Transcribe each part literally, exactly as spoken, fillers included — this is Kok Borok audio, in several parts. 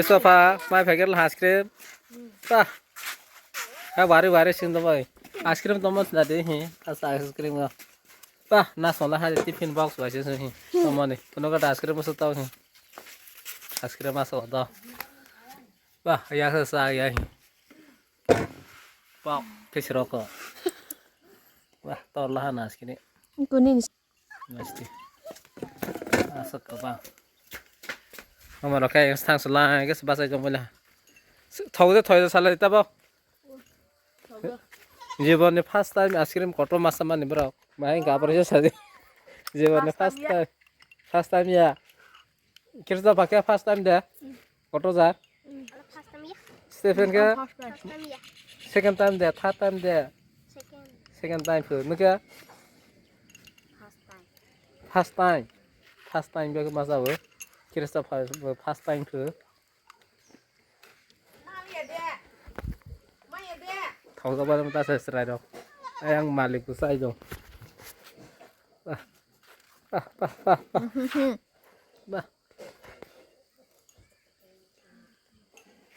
Sofa, mai packet la ice cream. Bah. Ha, wari wari sing do bai. Ice cream to mas na de hi. Asa ice cream ga. Bah, na sola ha tiffin box bai se hi. Tomani. Kono ka ice cream so tau hi. Ice cream aso do. Bah, ya sa sa ya hi. Bah, kesroko. Bah, to la ha na ice cream. Kunin. Masti. Asok ka ba. Mama rok khe thang sala, khe bachai tong bwla. Thok de thoi de sala ta bo. Jibon ni first time ice cream kotor masa mani bro. Mai ga bro sa di. Jibon ni first time. First time ya. Kirsa ba khe first time de. Kotor jar. Stephen khe second time de, third time de. Second time phu. Nukhe? First time. First time. First time bagi masa bo. Kirsa first time phu. Thok jabal ta se serai rok. Ayang malik bo sai do. Bah. Bah, bah, bah, bah. Bah.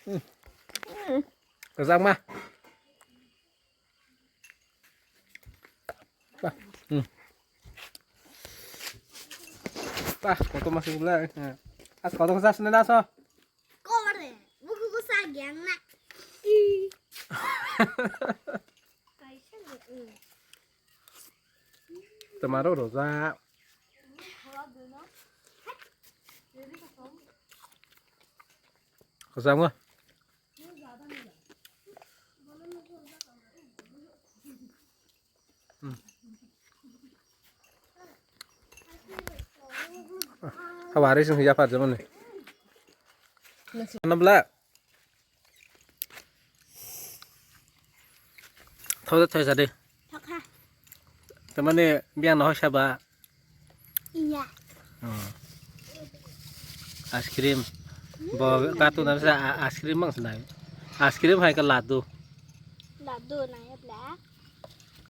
Hmm. Kwchangma. Bah. Hmm. Bah, kotor masa gula. Ah, kotor masa sini naso. Kore, buku ku sagyang na. Tamaro roja. Kasama. Hawari sing ya par jamani. Ano bla. Thau thau sa de. Thokha. Tamani biang no sa ba. Iya. Ice cream. Bo katu na sa ice cream mang sa. Ice cream hai ka ladu. Ladu na ya bla.